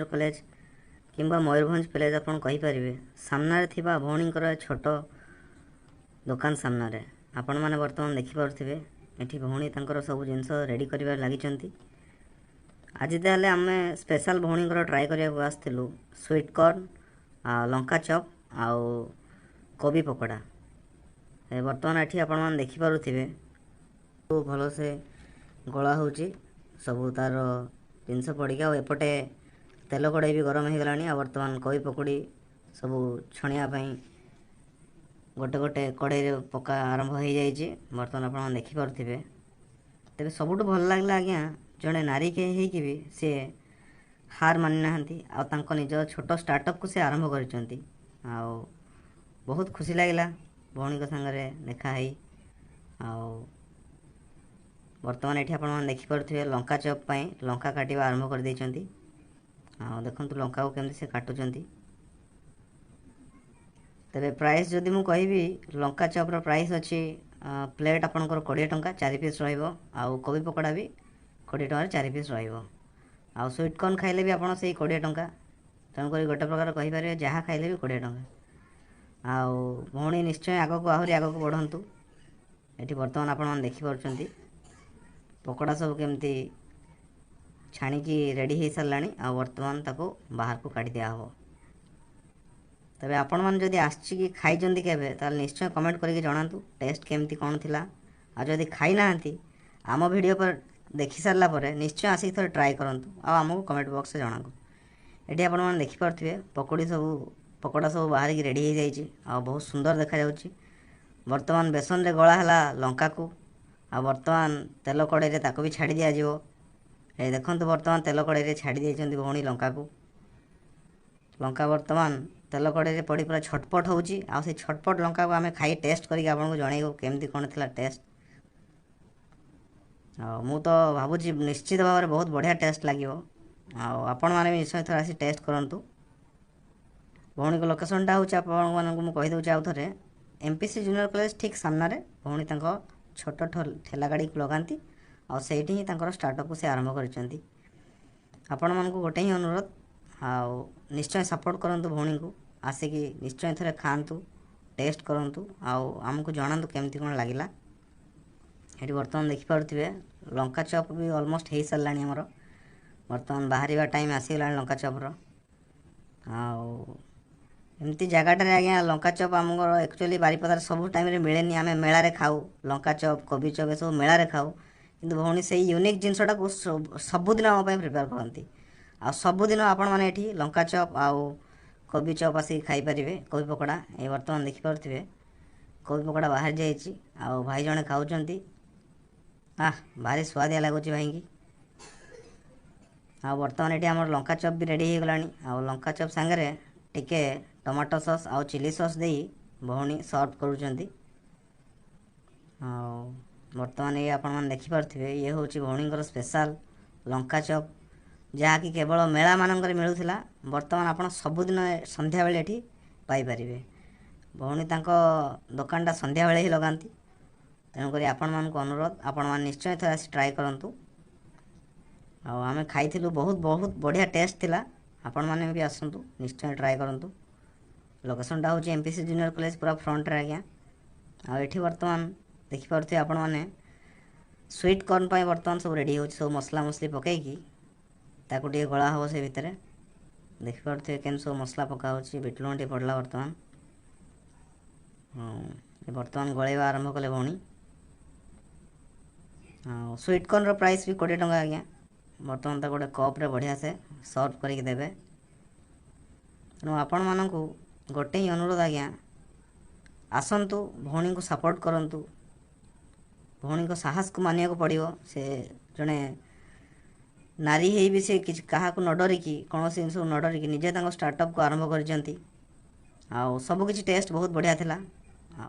Junior college କିମ୍ବା Mayurbhanj place ଆପଣ କହିପାରିବେ, ସାମ୍ନାରେ ଥିବା ଭଉଣୀଙ୍କର ଛୋଟ ଦୋକାନ ସାମ୍ନାରେ ଆପଣମାନେ ବର୍ତ୍ତମାନ ଦେଖିପାରୁଥିବେ, ଏଠି ଭଉଣୀ ତାଙ୍କର ସବୁ ଜିନିଷ ରେଡ଼ି କରିବାରେ ଲାଗିଛନ୍ତି। ଆଜି ତାହେଲେ ଆମେ ସ୍ପେଶାଲ ଭଉଣୀଙ୍କର ଟ୍ରାଏ କରିବାକୁ ଆସିଥିଲୁ ସୁଇଟ୍ କର୍ନ, ଲଙ୍କା ଚପ୍ ଆଉ କୋବି ପକୋଡ଼ା। ବର୍ତ୍ତମାନ ଏଠି ଆପଣମାନେ ଦେଖିପାରୁଥିବେ, ଭଲସେ ଗୋଳା ହେଉଛି ସବୁ ତାର ଜିନିଷ ପଡ଼ିକି। ଆଉ ଏପଟେ ତେଲ କଢ଼େଇ ବି ଗରମ ହେଇଗଲାଣି। ଆଉ ବର୍ତ୍ତମାନ କୋବି ପକୋଡ଼ି ସବୁ ଛାଣିବା ପାଇଁ ଗୋଟେ ଗୋଟେ କଢ଼େଇରେ ପକା ଆରମ୍ଭ ହେଇଯାଇଛି, ବର୍ତ୍ତମାନ ଆପଣମାନେ ଦେଖିପାରୁଥିବେ। ତେବେ ସବୁଠୁ ଭଲ ଲାଗିଲା ଆଜ୍ଞା, ଜଣେ ନାରୀକେ ହେଇକି ବି ସିଏ ହାର ମାନି ନାହାନ୍ତି ଆଉ ତାଙ୍କ ନିଜ ଛୋଟ ଷ୍ଟାର୍ଟଅପ୍କୁ ସେ ଆରମ୍ଭ କରିଛନ୍ତି। ଆଉ ବହୁତ ଖୁସି ଲାଗିଲା ଭଉଣୀଙ୍କ ସାଙ୍ଗରେ ଦେଖା ହେଇ। ଆଉ ବର୍ତ୍ତମାନ ଏଠି ଆପଣମାନେ ଦେଖିପାରୁଥିବେ, ଲଙ୍କା ଚପ୍ ପାଇଁ ଲଙ୍କା କାଟିବା ଆରମ୍ଭ କରିଦେଇଛନ୍ତି। ଆଉ ଦେଖନ୍ତୁ ଲଙ୍କାକୁ କେମିତି ସେ କାଟୁଛନ୍ତି। ତେବେ ପ୍ରାଇସ୍ ଯଦି ମୁଁ କହିବି, ଲଙ୍କା ଚପ୍ର ପ୍ରାଇସ୍ ଅଛି ପ୍ଲେଟ୍ ଆପଣଙ୍କର 20 ଟଙ୍କା, 4 ପିସ୍ ରହିବ। ଆଉ କୋବି ପକୋଡ଼ା ବି 20 ଟଙ୍କାରେ 4 ପିସ୍ ରହିବ। ଆଉ ସୁଇଟ୍ କର୍ନ ଖାଇଲେ ବି ଆପଣ ସେଇ 20 ଟଙ୍କା। ତେଣୁକରି ଗୋଟେ ପ୍ରକାର କହିପାରିବେ, ଯାହା ଖାଇଲେ ବି 20 ଟଙ୍କା। ଆଉ ଭଉଣୀ ନିଶ୍ଚୟ ଆଗକୁ ଆହୁରି ଆଗକୁ ବଢ଼ନ୍ତୁ। ଏଠି ବର୍ତ୍ତମାନ ଆପଣମାନେ ଦେଖିପାରୁଛନ୍ତି, ପକୋଡ଼ା ସବୁ କେମିତି ଛାଣିକି ରେଡ଼ି ହେଇସାରିଲାଣି ଆଉ ବର୍ତ୍ତମାନ ତାକୁ ବାହାରକୁ କାଢ଼ି ଦିଆହେବ। ତେବେ ଆପଣମାନେ ଯଦି ଆସିକି ଖାଇଛନ୍ତି କେବେ, ତାହେଲେ ନିଶ୍ଚୟ କମେଣ୍ଟ କରିକି ଜଣାନ୍ତୁ ଟେଷ୍ଟ କେମିତି କ'ଣ ଥିଲା। ଆଉ ଯଦି ଖାଇନାହାନ୍ତି, ଆମ ଭିଡ଼ିଓ ପରେ ଦେଖି ସାରିଲା ପରେ ନିଶ୍ଚୟ ଆସିକି ଥରେ ଟ୍ରାଏ କରନ୍ତୁ ଆଉ ଆମକୁ କମେଣ୍ଟ ବକ୍ସରେ ଜଣାନ୍ତୁ। ଏଠି ଆପଣମାନେ ଦେଖିପାରୁଥିବେ, ପକୋଡ଼ି ସବୁ ପକୋଡ଼ା ସବୁ ବାହାରିକି ରେଡ଼ି ହେଇଯାଇଛି ଆଉ ବହୁତ ସୁନ୍ଦର ଦେଖାଯାଉଛି। ବର୍ତ୍ତମାନ ବେସନରେ ଗୋଳା ହେଲା ଲଙ୍କାକୁ ଆଉ ବର୍ତ୍ତମାନ ତେଲ କଢ଼େଇରେ ତାକୁ ବି ଛାଡ଼ି ଦିଆଯିବ। ଏ ଦେଖନ୍ତୁ, ବର୍ତ୍ତମାନ ତେଲ କଢ଼େଇରେ ଛାଡ଼ି ଦେଇଛନ୍ତି ଭଉଣୀ ଲଙ୍କାକୁ। ଲଙ୍କା ବର୍ତ୍ତମାନ ତେଲ କଢ଼େଇରେ ପଡ଼ି ପୁରା ଛଟପଟ ହେଉଛି। ଆଉ ସେଇ ଛଟପଟ ଲଙ୍କାକୁ ଆମେ ଖାଇ ଟେଷ୍ଟ କରିକି ଆପଣଙ୍କୁ ଜଣେଇବୁ କେମିତି କ'ଣ ଥିଲା ଟେଷ୍ଟ। ଆଉ ମୁଁ ତ ଭାବୁଛି ନିଶ୍ଚିତ ଭାବରେ ବହୁତ ବଢ଼ିଆ ଟେଷ୍ଟ ଲାଗିବ। ଆଉ ଆପଣମାନେ ବି ନିଶ୍ଚୟ ଥରେ ଆସି ଟେଷ୍ଟ କରନ୍ତୁ। ଭଉଣୀଙ୍କ ଲୋକେସନଟା ହେଉଛି, ଆପଣମାନଙ୍କୁ ମୁଁ କହିଦେଉଛି ଆଉ ଥରେ, M P C junior college ଠିକ୍ ସାମ୍ନାରେ ଭଉଣୀ ତାଙ୍କ ଛୋଟ ଠେଲା ଗାଡ଼ିକୁ ଲଗାନ୍ତି ଆଉ ସେଇଠି ହିଁ ତାଙ୍କର ଷ୍ଟାର୍ଟଅପ୍କୁ ସେ ଆରମ୍ଭ କରିଛନ୍ତି। ଆପଣମାନଙ୍କୁ ଗୋଟେ ହିଁ ଅନୁରୋଧ, ଆଉ ନିଶ୍ଚୟ ସପୋର୍ଟ କରନ୍ତୁ ଭଉଣୀଙ୍କୁ। ଆସିକି ନିଶ୍ଚୟ ଥରେ ଖାଆନ୍ତୁ, ଟେଷ୍ଟ କରନ୍ତୁ ଆଉ ଆମକୁ ଜଣାନ୍ତୁ କେମିତି କ'ଣ ଲାଗିଲା। ଏଠି ବର୍ତ୍ତମାନ ଦେଖିପାରୁଥିବେ, ଲଙ୍କା ଚପ୍ ବି ଅଲମୋଷ୍ଟ ହେଇସାରିଲାଣି ଆମର। ବର୍ତ୍ତମାନ ବାହାରିବା ଟାଇମ୍ ଆସିଗଲାଣି ଲଙ୍କା ଚପ୍ର। ଆଉ ଏମିତି ଜାଗାଟାରେ ଆଜ୍ଞା ଲଙ୍କା ଚପ୍ ଆମର ଆକ୍ଚୁଆଲି ବାରିପଦାରେ ସବୁ ଟାଇମ୍ରେ ମିଳେନି। ଆମେ ମେଳାରେ ଖାଉ ଲଙ୍କା ଚପ୍, କୋବି ଚପ୍, ଏସବୁ ମେଳାରେ ଖାଉ। କିନ୍ତୁ ଭଉଣୀ ସେଇ ୟୁନିକ୍ ଜିନିଷଟାକୁ ସବୁଦିନ ଆମ ପାଇଁ ପ୍ରିପେୟାର କରନ୍ତି। ଆଉ ସବୁଦିନ ଆପଣମାନେ ଏଠି ଲଙ୍କା ଚପ୍ ଆଉ କୋବି ଚପ୍ ଆସିକି ଖାଇପାରିବେ, କୋବି ପକୋଡ଼ା। ଏ ବର୍ତ୍ତମାନ ଦେଖିପାରୁଥିବେ, କୋବି ପକୋଡ଼ା ବାହାରି ଯାଇଛି ଆଉ ଭାଇ ଜଣେ ଖାଉଛନ୍ତି। ଆଃ, ଭାରି ସୁଆଦିଆ ଲାଗୁଛି ଭାଇଙ୍କି। ଆଉ ବର୍ତ୍ତମାନ ଏଠି ଆମର ଲଙ୍କା ଚପ୍ ବି ରେଡ଼ି ହେଇଗଲାଣି। ଆଉ ଲଙ୍କା ଚପ୍ ସାଙ୍ଗରେ ଟିକେ ଟମାଟୋ ସସ୍ ଆଉ ଚିଲି ସସ୍ ଦେଇ ଭଉଣୀ ସର୍ଭ କରୁଛନ୍ତି। ଆଉ ବର୍ତ୍ତମାନ ଇଏ ଆପଣମାନେ ଦେଖିପାରୁଥିବେ, ଇଏ ହେଉଛି ଭଉଣୀଙ୍କର ସ୍ପେଶାଲ ଲଙ୍କା ଚପ୍, ଯାହାକି କେବଳ ମେଳାମାନଙ୍କରେ ମିଳୁଥିଲା। ବର୍ତ୍ତମାନ ଆପଣ ସବୁଦିନ ସନ୍ଧ୍ୟାବେଳେ ଏଠି ପାଇପାରିବେ। ଭଉଣୀ ତାଙ୍କ ଦୋକାନଟା ସନ୍ଧ୍ୟାବେଳେ ହିଁ ଲଗାନ୍ତି। ତେଣୁକରି ଆପଣମାନଙ୍କୁ ଅନୁରୋଧ, ଆପଣମାନେ ନିଶ୍ଚୟ ଥରେ ଆସି ଟ୍ରାଏ କରନ୍ତୁ। ଆଉ ଆମେ ଖାଇଥିଲୁ, ବହୁତ ବହୁତ ବଢ଼ିଆ ଟେଷ୍ଟ ଥିଲା। ଆପଣମାନେ ବି ଆସନ୍ତୁ, ନିଶ୍ଚୟ ଟ୍ରାଏ କରନ୍ତୁ। ଲୋକେସନଟା ହେଉଛି M P C junior college ପୁରା ଫ୍ରଣ୍ଟରେ ଆଜ୍ଞା। ଆଉ ଏଠି ବର୍ତ୍ତମାନ ଦେଖିପାରୁଥିବେ ଆପଣମାନେ, ସୁଇଟ୍ କର୍ନ ପାଇଁ ବର୍ତ୍ତମାନ ସବୁ ରେଡ଼ି ହେଉଛି। ସବୁ ମସଲା ମସଲି ପକାଇକି ତାକୁ ଟିକେ ଗୋଳା ହେବ ସେ ଭିତରେ। ଦେଖିପାରୁଥିବେ କେମିତି ସବୁ ମସଲା ପକା ହେଉଛି। ବିଟ ଲୁଣ ଟିକେ ପଡ଼ିଲା ବର୍ତ୍ତମାନ। ହଁ, ବର୍ତ୍ତମାନ ଗୋଳେଇବା ଆରମ୍ଭ କଲେ ଭଉଣୀ। ଆଉ ସୁଇଟ୍ କର୍ନର ପ୍ରାଇସ୍ ବି 20 ଟଙ୍କା ଆଜ୍ଞା। ବର୍ତ୍ତମାନ ତାକୁ ଗୋଟେ କପ୍ରେ ବଢ଼ିଆ ସେ ସର୍ଭ କରିକି ଦେବେ। ତେଣୁ ଆପଣମାନଙ୍କୁ ଗୋଟେ ହିଁ ଅନୁରୋଧ ଆଜ୍ଞା, ଆସନ୍ତୁ, ଭଉଣୀଙ୍କୁ ସପୋର୍ଟ କରନ୍ତୁ। ଭଉଣୀଙ୍କ ସାହସକୁ ମାନିବାକୁ ପଡ଼ିବ। ସେ ଜଣେ ନାରୀ ହେଇ ବି ସେ କିଛି କାହାକୁ ନ ଡରିକି, କୌଣସି ଜିନିଷକୁ ନ ଡରିକି ନିଜେ ତାଙ୍କ ଷ୍ଟାର୍ଟଅପ୍କୁ ଆରମ୍ଭ କରିଛନ୍ତି। ଆଉ ସବୁକିଛି ଟେଷ୍ଟ ବହୁତ ବଢ଼ିଆ ଥିଲା।